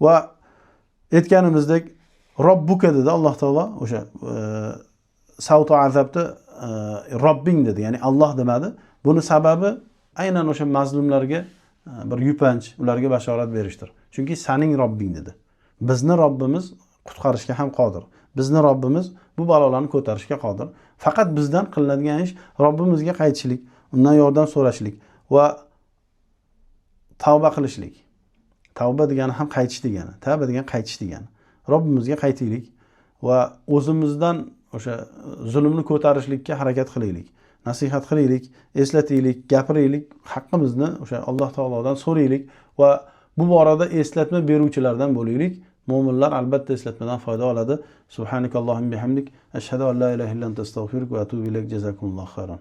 Va aytganimizdek, Robbuka dedi Alloh taolo o'sha savtu azabda Robbing dedi, ya'ni Alloh demadi. Buni sababi aynan o'sha mazlumlarga bir yupanch, ularga bashorat berishdir. Chunki sening Robbing dedi. Bizni Robbimiz qutqarishga ham qodir. Bizni Robbimiz bu balolarni ko'tarishga qodir. Faqat bizdan qilinadigan ish Robbimizga qaytishlik, undan yordam so'rashlik va tavba qilishlik. Tavba degani ham qaytish degani, tavba degani qaytish degani. Robbimizga qaytaylik va o'zimizdan o'sha zulmni ko'tarishlikka harakat qilaylik. Nasihat qilaylik, eslataylik, gapiraylik, haqqimizni o'sha Alloh taolodan so'raylik va bu borada eslatma beruvchilardan bo'laylik. Mo'minlar albatta eslatmadan foyda oladi. Subhanakallohumma bihamdik, ashhadu an la ilaha illa anta astag'firuka va atubu ilayk. Jazakumullohu xayron.